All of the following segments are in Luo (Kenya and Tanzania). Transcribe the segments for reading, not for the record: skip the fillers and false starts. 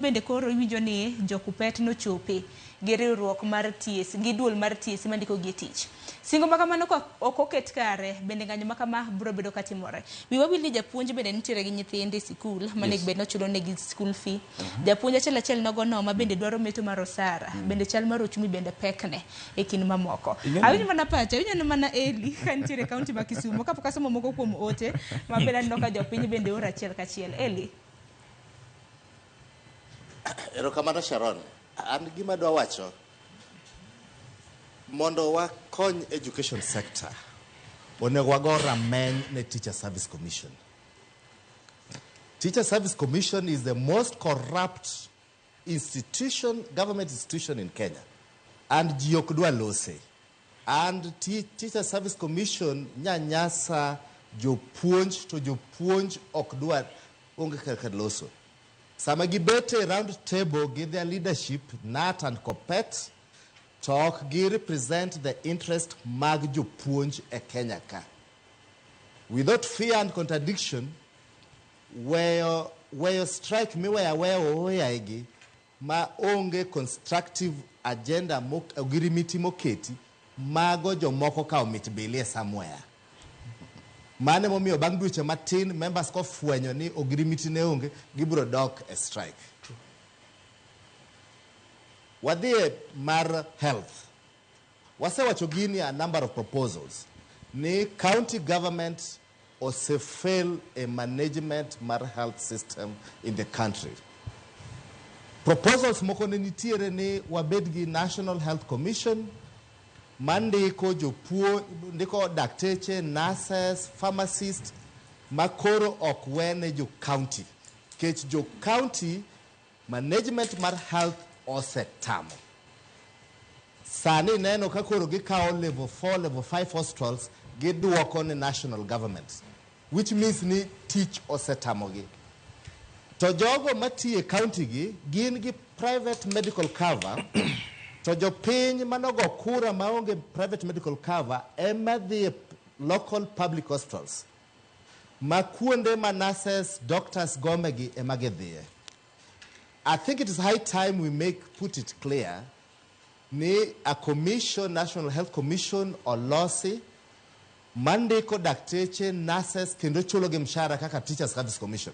Bende koro iwinjo ni jo-Kuppet nochope gi riwruok mar TSC gi duol mar TSC mandiko gi e tich. Singo ma kamano ka ok oket kare, bende ng'anyo ma kama biro bedo ka timore. Wiwa wil ni japuonj bende nitiere gi nyithinde e sikul manego bed ni ochulo negi school fee. Japuonj achiel achiel nogo no ma bende dwaro meto mar osara. Bende chal mar ochumi bende pekne e kind mamoko. Awinjo mana pacha, awinjo mana Eli ka nitiere e kaunti ma Kisumo kapok asomo moko kuom ote ma bende aneno ka jopiny bende oro achiel kachiel. Eli. Erokamano Sharon. An gima adwa wacho, mondo wakony education sector, onego wago rameny ne Teacher Service Commission. Teacher Service Commission is the most corrupt institution, government institution in Kenya. And ji ok dwa lose. And Teacher Service Commission nyanyasa jopuonj to jopuonj ok dwa onge kaka loso. Sama gibet e round table gi their leadership, KNUT and KUPPET, to ok gi represent the interest mag jopuonj e Kenya ka. Without fear and contradiction, weyo strike miweyo aweya ooyaye ma onge constructive agenda ogirimiti moketi, mago jomoko kawo mich bilie somewhere. Mano emomiyo bang' dweche matin members kofwenyo ni ogirimiti ne onge, gibiro dok e strike. Wadhi e mar health. Wasewacho gini a number of proposals ni county government osefail e management mar health system in the country. Proposals moko ne nitiere ni wabed gi National Health Commission mandiko jopuonj, ndiko dakteche, nurses, pharmacists ma koro ok wene jo county. Nikech jo county management mar health osetamo. Sani neno ka koro gikawo level 4, level 5 hospitals giduoko ne national government, which means ni tich osetamogi. To jogo matiyo e county gi gin gi private medical cover to jopiny manogo kura maonge private medical cover ema dhi e local public hospitals ma kuonde ma nurses, doctors gomegi ema gidhiye. I think it is high time we put it clear ni a commission, National Health Commission olosi mandiko dakteche, nurses kendo chulo gi mshahara kaka Teachers Service Commission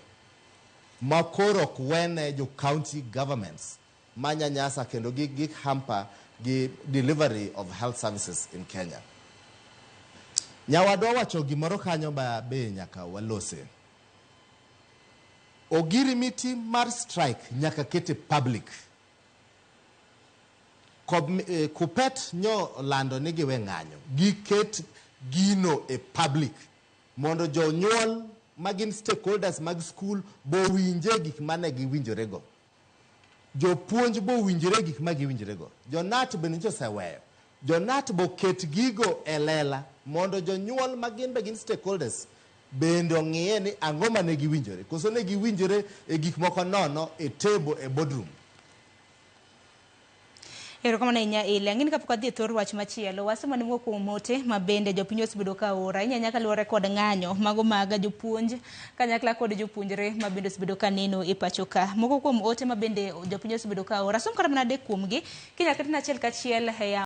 ma koro ok wene jo county governments manyanyasa kendo gi hamper gi delivery of health services in Kenya. Nyawadwa wacho gimoro kanyo ba be nyaka walose. Ogirimiti mar strike nyaka kete public. Kuppet nyo lando ni giwe ng'anyo. Giket gino e public mondo jonyuol magin stakeholders mag school bowinje gik mane giwinjore go. Jopuonj bowinjore gik ma giwinjore go. Jo-KNUT bende nyocha oseweyo. Jo-KNUT boket gigo e lela mondo jonyuol ma gin be gin stakeholders bende ong'iye ni ang'o mane giwinjore. Koso ne giwinjore e gik moko nono e table e boardroom. Erokamano ahinya Eli. Ang'e ni kapok adhi e thor wach machielo, wasomo ne moko kuom ote ma bende jopiny osebedo ka oro ahinya ahinya kaluwore kod ng'anyo mago mag jopuonj kanyakla kod jopuonjre ma bende osebedo ka neno e pacho ka. Moko kuom ote ma bende jopiny osebedo ka oro, asom kata mana adek kuomgi, kinyalo ketna achiel kachiel e